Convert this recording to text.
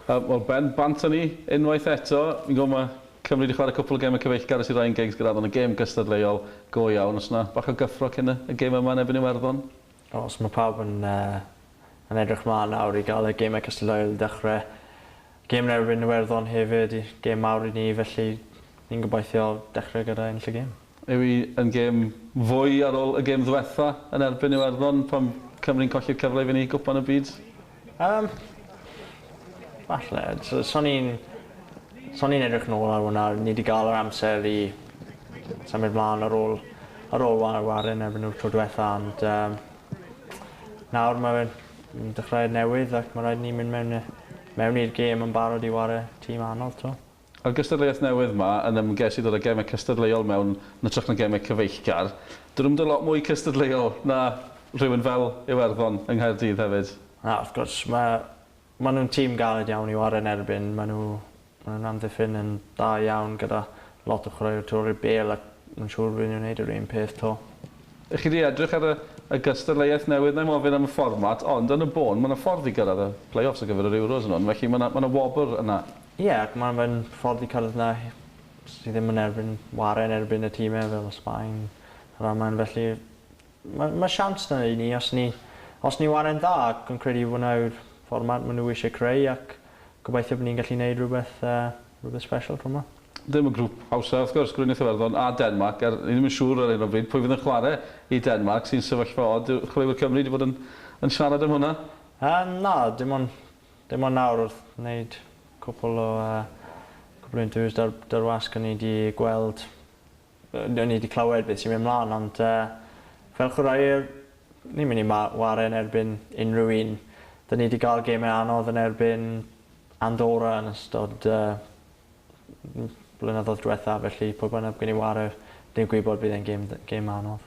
Wel Ben, bant â ni unwaith eto. Fi'n gwybod mae Cymru wedi chwarae cwpl o gemau cyfeillgar ers i Ryan Giggs gyrraedd, ond y gêm gystadleuol go iawn. Oes 'na bach o gyffro cyn y gêm yma yn erbyn Iwerddon? Oes, mae pawb yn edrych mlaen nawr i gael y gemau cystadleuol i ddechrau. Gêm yn erbyn Iwerddon hefyd, gêm mawr i ni, felly ni'n gobeithio dechrau gyda ennill y gêm. Yw hi yn gêm fwy ar ôl y gêm ddwetha yn erbyn Iwerddon, pan Cymru'n colli'r cyfle i fynd i Gwpan y Byd? Falle. So ni'n edrych nôl ar hwnna, ni wedi gael yr amser i symud mlaen ar ôl ware yn erbyn nhw'r tro diwetha, ond nawr mae'n dechrau newydd ac mae rhaid ni mynd mewn i'r gêm yn barod i ware tîm anodd 'to. A'r gystadleuaeth newydd yma yn ymgais i ddod â gemau cystadleuol mewn yn hytrach na gemau cyfeillgar. Dyn nhw'n dod lot mwy cystadleuol na rhywun fel Iwerddon yng Nghaerdydd hefyd. Na, wrth gwrs, ma nhw'n tîm galed iawn i ware yn erbyn. Ma nhw'n amddiffyn yn dda iawn gyda lot o chwaraewyr tu ôl i'r bêl ac mae'n siŵr bydd nhw'n gwneud yr un peth 'to. Ych chi wedi edrych ar y gystadleuaeth newydd? Na'n ofyn am y fformat, ond yn y bôn, mae yna ffordd i gyrraedd y play-offs ar gyfer yr Euros yn hwn, felly mae yna wobr yna. Ie, yeah, ac mae'n fe'n ffordd i cyrraedd yna sydd ddim yn erbyn ware yn erbyn y tîmau fel y Sbaen, yr Almaen, felly mae siawns yna i ni os ni ware'n dda, ac yn credu hwnna yw'r fformat maen nhw eisiau creu ac gobeithio bod ni'n gallu gwneud rhywbeth special tro yma. Ddim y grŵp hawsa, wrth gwrs, Gweriniaeth Iwerddon a Denmark, er ni ddim yn siŵr ar hyn o bryd pwy fydd yn chwarae i Denmark, sy'n sefyllfa od. Chwaraewyr Cymru wedi bod yn siarad am hwnna? Na, dim ond nawr wrth wneud cwpl o interviews 'da'r wasg o'n i wedi gweld, o'n i wedi clywed beth sy'n mynd mlaen, ond fel chwaraewyr, ni'n mynd i ware yn erbyn unrhyw un. Dyn ni wedi gael gemau anodd yn erbyn Andorra yn ystod blynyddoedd diwetha, felly pwy bynnag gen i ware, ni'n gwybod bydd e'n gêm anodd.